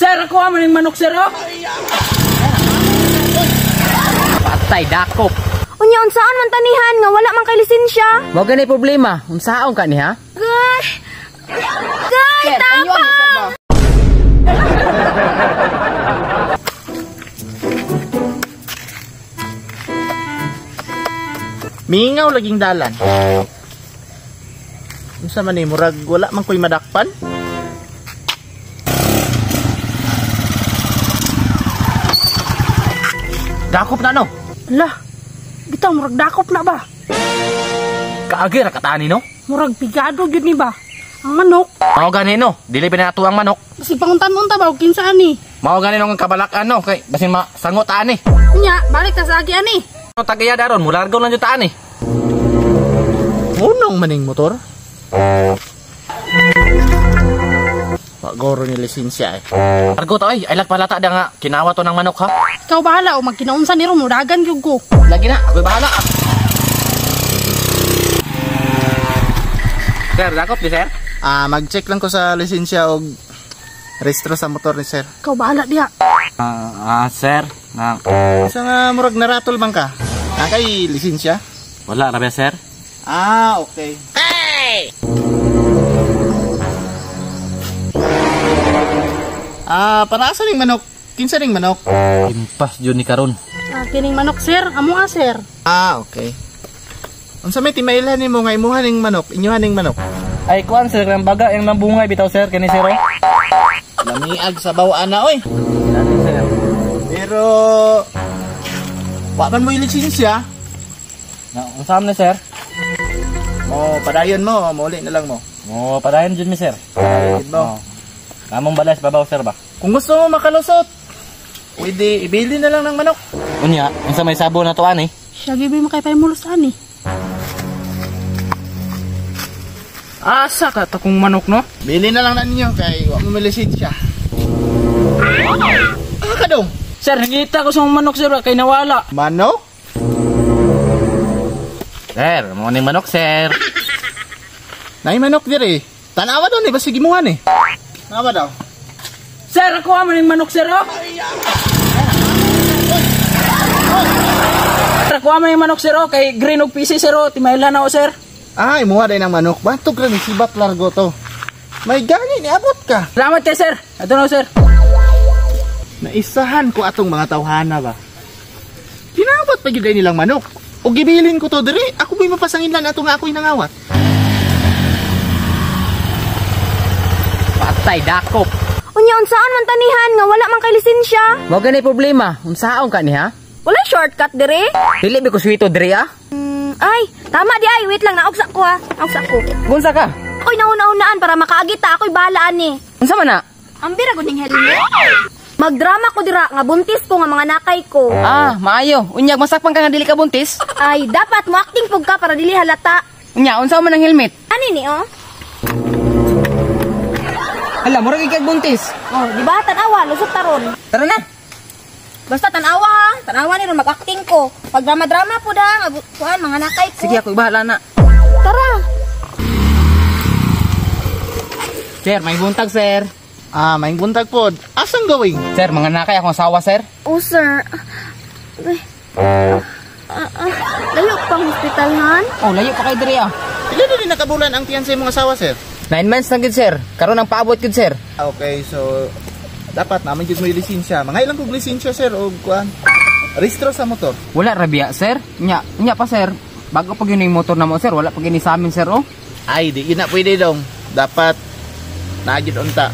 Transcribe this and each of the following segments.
Sir, ako man yung manok, sir, oh. Patay, dakop. Unya, unsaan man tanihan nga wala man kay lisensya? Mao gani problema. Unsaon ka ni ha? Gay! Gay, Sir, pangyuan mi, sir ba? Mingaw laging dalan. Unsa man ni murag wala man koy madakpan? Dakop na no. Lah, bitaw murag dakop na ba? Kaagi ra katani no. Murag pigado gyud ni ba? Ang manok. Mao gani no, dili pa nato ang manok. Basig panguntan-unta ba og kinsa ani? Mao gani no ang kabalakan no kay basin masangot ani. Unya, balik ta sa agi ani. No tagaya daron mulargo lang jud ta ani. Unong maning motor? Pagoro ni lisensya eh. Argo ta oy, ay lag palata da nga kinawa to ng manok ha. Ikaw bahala o magkinaunsa ni ron mudagan gyud ko. Lagi na, ako'y bahala. Sir, dakop di sir? Ah, mag-check lang ko sa lisensya og rehistro sa motor ni sir. Ikaw bahala diha. Sir, na Isa nga murag naratol man ka. Na kay lisensya? wala ra ba sir? Ah, okay. Hey! Ah, para asa ning manok? Kinsa ning manok? Impas jud ni karon. Ah, kining manok sir, amo a sir. Ah, okay. Unsa may timailhan nimo nga imuha ning manok, inyuha ning manok? Ay kuan sir, ang baga ang nambungay bitaw sir kani sir. Oh. Lamiag sa bawaan na oy. Dali sir. Pero wa man mo lisensya. Na unsa man ni sir? Mo padayon mo, muli na lang mo. Mo padayon jud mi sir. Padayon mo. Oh. Among balas babaw sir ba? Kung gusto mo makalusot, pwede ibili na lang ng manok. Unya, unsa may sabo na to ani? Siya gyud makay mulos ani. Asa ka ta kung manok, no? Bili na lang na ninyo kay wa mo may lisensya. Ah, kadong. Sir, nangita ko sa manok, sir, kay nawala. Manok? Sir, mo ning manok sir. Nay manok dire. Tanawa daw ni basig imuha ni. Tanawa daw. Sir, ako man yung manok, sir, oh. Sir, ako man yung manok, sir, oh. Kay green og PC, sir, oh. Timaila na, oh, sir. Ah, imuha day ng manok. Bantog ra ni sibat largo to. May gani niabot ka. Salamat kay sir. Ato na, sir. Naisahan ko atong mga tawhana ba. Kinabot pa gyud nilang manok. O gibilin ko to diri, ako may mapasanginlan ato nga ako'y nangawat. Patay dakop. Unya, unsaan man tanihan nga wala man kay lisensya? Mao gani problema. Unsaon ka ni ha? Wala shortcut dire? Dili bi ko swito diri ah. Ay, tama di ay, wait lang naugsa ko ha. Naugsa ko. Gunsa ka? Ako'y nauna-unaan para makaagi ta, ako'y bahala ani. Unsa man na? Ambira gud ning helmet. Magdrama ko dira nga buntis ko nga mga nakay ko. Ah, maayo. Unyag masakpan ka nga dili ka buntis. Ay, dapat mo acting pug ka para dili halata. Unya, unsa man ang helmet? Ani ni oh? Hala, murag ikag buntis. Oh, di ba tan-awa, lusot taron. Tara na. Basta tan-awa ha. Tan-awa ni ron mag-acting ko. Pag drama-drama po da, nga kuan mga nakay ko. Sige, ako ibahala na. Tara. Sir, may buntag, sir. Ah, may buntag pod. Asang going? Sir, mga nakay akong asawa, sir. Oh, sir. Ay. Layo pang hospital han. Oh, layo pa kay diri ah. Pila na din nakabulan ang tiyan sa imong asawa, sir? 9 months na gid, sir. Karon ang paabot gid, sir. Ah, okay, so dapat naman gid mo yung lisensya. Mga ilang kog lisensya, sir, og kuan? Rehistro sa motor. Wala ra biya, sir. Nya, nya pa, sir. Bago pa gyud yung motor na mo, sir. Wala pa gyud ni sa amin, sir, oh. Ay, di gid na pwede dong. Dapat naa gyud unta.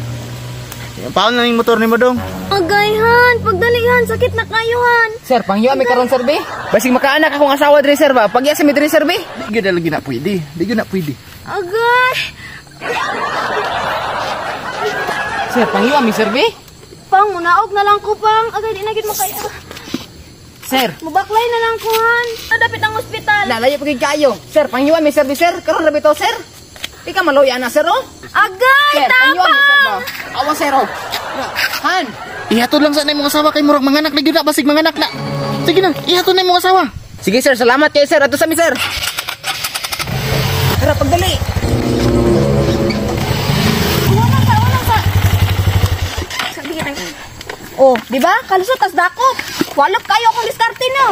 Yung paon na ning motor nimo dong. Agay han, pagdalihan, sakit na kayo han. Sir, pangyo mi karon, sir, be. Basig makaanak akong asawa diri, sir, ba. Pagya sa mi diri, sir, be. Di gyud na lagi na pwede. Di gyud na pwede. Agay. Sir, pangyo mi, sir, be. Pang, munaog na lang ko, pang. Agay, di na gyud makaya. Sir, Mubaklay na lang ko han. Nadapit ang ospital. lalayo pa gyud kayo. Sir, pangyo mi, sir, be, sir. Karon ra bitaw, sir. Di ka maloya na, sir, oh. Agay, Sir, pangyo mi, sir, ba. tapang. Awa, sir, oh. Han. Ihatod lang sa na imong asawa kay murag manganak na gyud na basig manganak na. Sige na, ihatod na imong asawa. Sige, sir, salamat kay sir. Ato sa mi, sir. Tara, pagdali. Wala sa, wala sa. Sabi kita. Oh, di ba? Kalusot tas dakop. Walop kayo akong diskarte no.